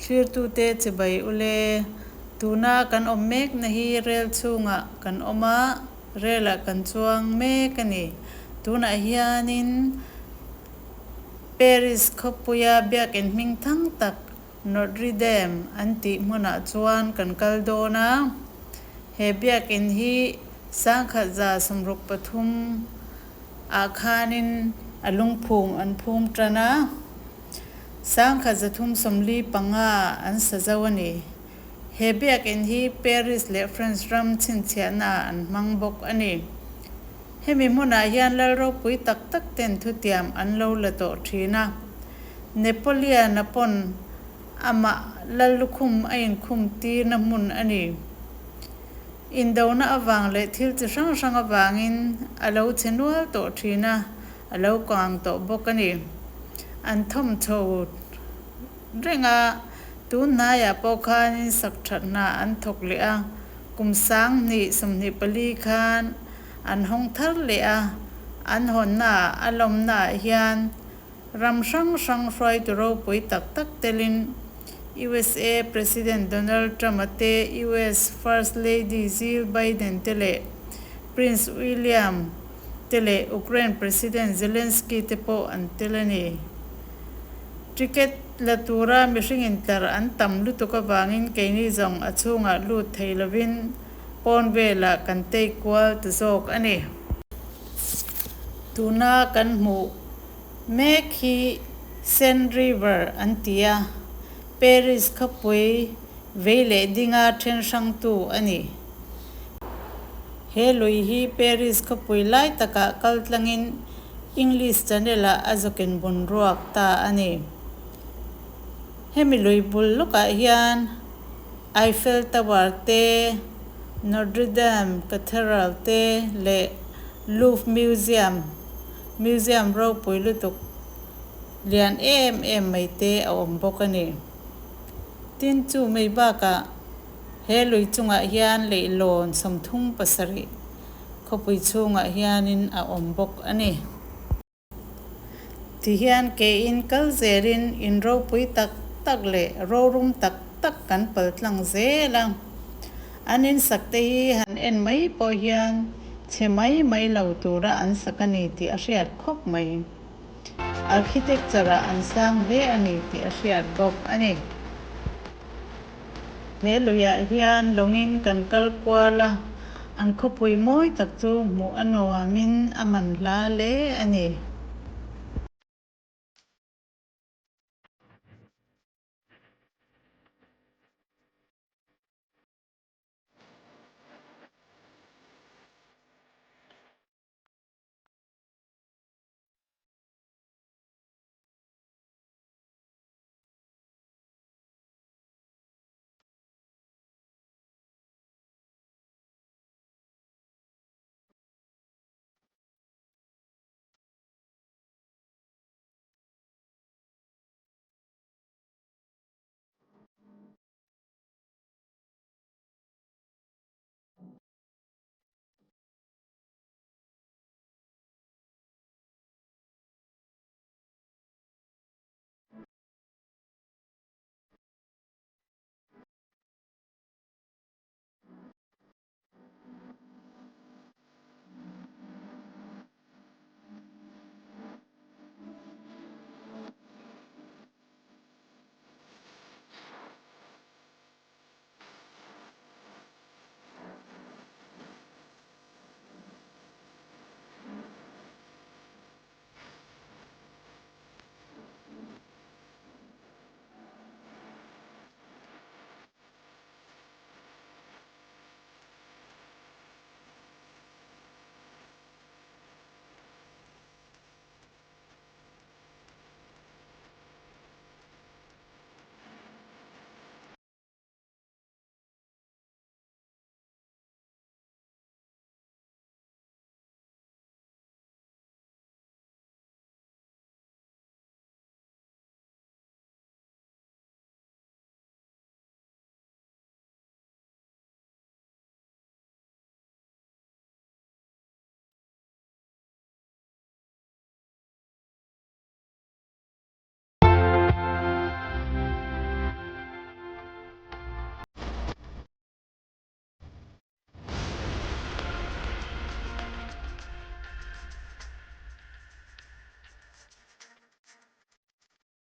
Thlirtute chibai ule. Tuna kan awm mekna hi rel chhungah kan awm a, relah kan chuang mek a ni. Tunah hianin Paris khawpuia biakin hming thang tak Notre Dame an tih hmunah chuan kan kal dawn a. He biakin hi 1163 ah khanin a lungphum an phum tan a. 1345 an sa zo a ni. He biakinn hi Paris leh France ram chhinchhiahna ah an hmang bawk a ni. Hemi hmunah hian lal ropui tak tak ten thutiam an lo la tawh thin a. Napoleon-a pawn amah lal lukhum a inkhum tirna hmun a ni. Indona avang leh thil chi hrang hrang avangin a lo che nual tawh thin a, A lo kang tawh bawk a ni. An thawm chho reng a, tun hnaiah pawh khanin sak that hna an thawk leh a, kum 2024 khan an hawng thar leh a, an hawnnaah a lawmnaah hian ram hrang hrang hruaitu ropui tak tak telin USA President Donald Trump-a te, US First Lady Jill Biden te leh Prince William te leh Ukraine President Zelensky te pawh an tel a ni. Ticket la tura mihring intlar an tam lutuk avangin keini zawng a chhungah lut thei lovin pawn velah kan tei kual ta zawk a ni. Tuna kan hmuh mek hi Seine River an ti a, Paris khawpui vei leh dinga then hrangtu a ni. He lui hi Paris khawpui lai takah kal tlangin English Channel-ah a zawkin bun ruak ta a ni. Hemi lui bul lawkah hian Eiffel Tower te, Notre Dame Cathedral te leh Louvre Museum, museum ropui lutuk lian em em mai te a awm bawk a ni. Tin chu mai bakah He lui chungah hian leihlawn 37 khawpui chhungah hianin a awm bawk a ni. Tihian kein kal zelin in ropui tak tak leh rorum tak tak kan pal tlang zel a. An insak te hi han en mai pawh hian chhe mai mai lo tura an sak a ni tih a hriat khawp mai. Architecture-ah an sang hle a ni tih a hriat bawk a ni. He luiah hian lawngin kan kal kual a, an khawpui mawi tak chu hmuh a nuamin a man hla hle a ni.